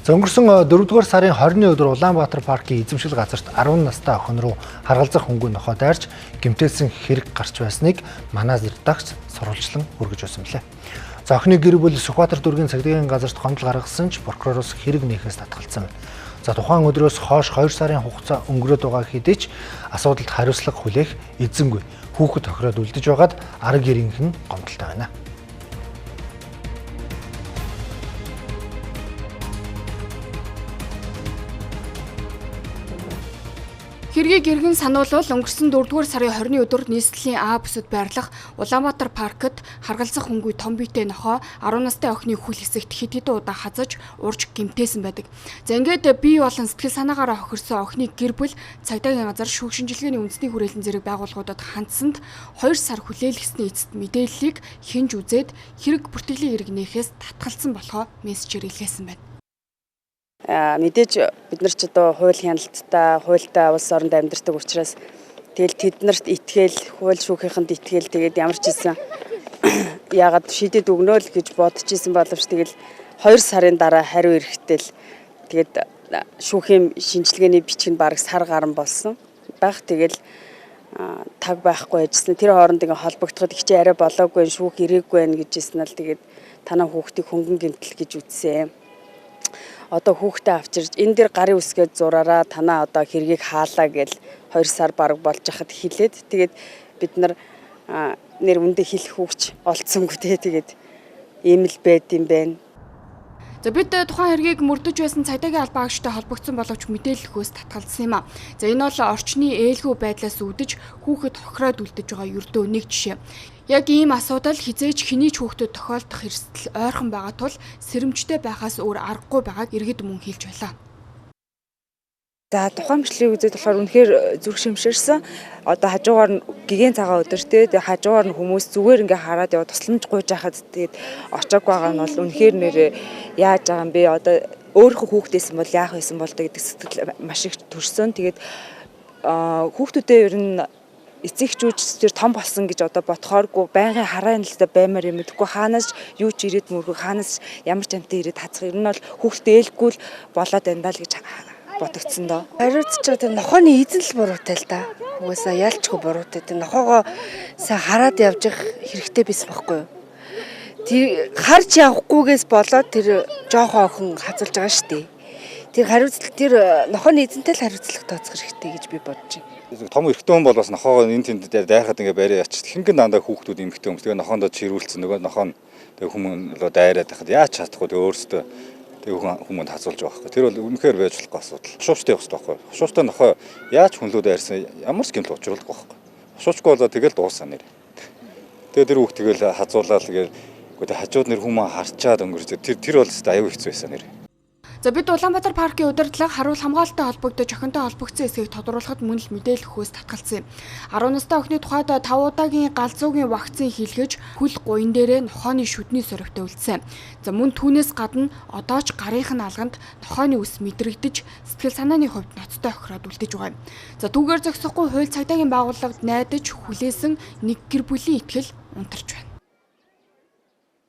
За өнгөрсөн 4-р сарын 20-ны өдөр Улаанбаатар паркийн эзэмшил газарт 10 настай охин руу харгалзах хөнгөн нохой дайрч гэмтээсэн хэрэг гарч байсныг манай редакц сурвалжлан хүргэж байсан билээ. За охины гэр бүл Сүхбаатар дүүргийн цагдаагийн газарт гомдол гаргасан ч прокуророос хэрэг нээхээс татгалцсан байна. За тухайн өдрөөс хойш 2 сарын хугацаа өнгөрөөд байгаа хэдий ч асуудалд хариуцлага хүлээх эзэнгүй. Хүүхэд тохироод үлдэж байгаад арга гэрийнх нь гомдолтой байна. Хэргийг эргэн сануулвал өнгөрсөн 4-р сарын 20-ны өдөр нийслэлийн А бүсэд байрлах Улаанбаатар паркт харгалзах хөнгөй том биетэй нохой 10 настай охины хөл хэсэгт хэд хэдэн удаа хазаж урж гэмтээсэн байдаг. За ингээд бие болон сэтгэл санаагаараа хохирсон охины гэр бүл цагдаагийн газар шүүх шинжилгээний үндэсний хүрээлэн зэрэг байгууллагуудад хандсанд 2 сар хүлээлгэсний эцэст мэдээллийг хинж үзээд хэрэг бүртгэлийн эрг нээхээс татгалцсан болохоо мессежээр илгээсэн байна. Мэдээж бид нар ч одоо хууль хяналттай, хуультай улс оронд амьдардаг учраас тэгэл тэднэрт итгээл, хууль шүүхийнхэнд итгээл тэгээд ямар ч хэлсэн яагаад шийдээд өгнө л гэж бодож исэн боловч тэгэл 2 сарын дараа хариу ирэхдээ л тэгээд шүүхийн шинжилгээний бичиг нь бараг сар гарan болсон байх. Тэгэл таг байхгүй ажилласан. Тэр хооронд ингээ холбогдоход их чи арай болоогүй, шүүх ирээгүй байх гэж хэлсэн л тэгээд танаа хүүхдийг хөнгөн гэмтэл гэж үтсэн. Одоо хүүхдээ авчирч энэ дэр гарын үсгээд зураараа танаа одоо хэргийг хаалаа гэл 2 сар бараг болж хахад хэлээд тэгээд бид нар нэр үндэ хэлэх хүүхч олцсонгүй те тэгээд ийм л байд юм байна. За бид тухайн хэргийг мөрдөж байсан цагдаагийн албан агчтай холбогдсон боловч мэдээлэл өгөхөөс татгалзсан юм а. За энэ бол орчны ээлгүй байдлаас үүдэж хүүхэд хохироод үлдэж байгаа ердөө нэг жишээ. Яг ийм асуудал хизээж хэний ч хүүхдэд тохиолдох эрсдэл ойрхон байгаа тул сэрэмжтэй байхаас өөр аргагүй байгааг иргэд мөн хэлж байлаа. За тухайн бичлэгийг үзээд болохоор үнэхээр зүрх шимширсэн. Одоо хажуугаар нь гэгээн цагаан өдөр те тэгээ хажуугаар нь хүмүүс зүгээр ингээ хараад яваа тусламж гуйж хахад тэгээд очоог байгаа нь бол үнэхээр нэрээ яаж байгаа юм бэ? Одоо өөрийнхөө хүүхдээсэн бол яах байсан бол гэдэг сэтгэл маш их төрсөн. Тэгээд хүүхдүүдээ ер нь эцэг эхчүүд тэр том болсон гэж одоо бодохооргүй байнгын хараа хяналттай баймаар юм. Тэгэхгүй хаанаас юу ч ирээд мөргөх, хаанаас ямар ч амтан ирээд хацах. Ер нь бол хүүхдээ ээлгүй л болоод байна даа л гэж бодогдсон доо. Хариуцж байгаа тэр нохооны эзэн л буруутай л да. Угаасаа ялчгүй буруутай. Тэр нохоогоо сайн хараад явж явах хэрэгтэй байсан байхгүй юу? Тэр харж явахгүйгээс болоод тэр жоохон охин хазуулж байгаа шүү дээ. Тэр хариуцлага тэр нохооны эзэнтэй л хариуцлага тооцох хэрэгтэй гэж би бодож байна. Том эрэгтэй хүн бол бас нохоогоо энэ тэнд дайрахад ингээ барай ячиж хингэн дандаа хүүхдүүд эмэгтэй хүмүүс тэгээ нохоондоо чирүүлсэн нөгөө нохоо нь тэгээ хүмүүс лөө дайраад байхад яаж чадахгүй тэгээ өөрсдөө тэгээ хүмүүнд хазуулж байгаа байхгүй. Тэр бол үнэхээр байж болохгүй асуудал. Хошуучтай явах хэрэгтэй байхгүй. Хошуучтай нохоо яаж хүнлүүд дайрсан ямар ч гэмтэл учруулдаг байхгүй. Хошуучгүй болоо тэгэл дуусаа нэр. Тэгээ тэр хүүхд тэгэл хазуулаад тэгэл үгүй хажууд нэр хүмүүс харчаад өнгөрч тэр бол өстой аюу хэцүү байсан нэр. За бид Улаанбаатар паркийн удирдлага харуул хамгаалалттай холбогдож охинтой холбогдсон эсэхийг тодруулахад мөн л мэдээлэл өгөхөөс татгалзсан юм. 10 настай охины тухайд 5 удаагийн галзуугийн вакцин хийлгэж хөл гуян дээрээ нохооны шүдний сорвтой үлдсэн. За мөн түүнээс гадна одоо ч гарынх нь алганд нохооны үс мэдрэгдэж сэтгэл санааны хувьд ноцтой хохироод үлдэж байгаа юм. За түүгээр зогсохгүй хууль цагдаагийн байгууллагад найдаж хүлээсэн нэг гэр бүлийн итгэл унтарч байна.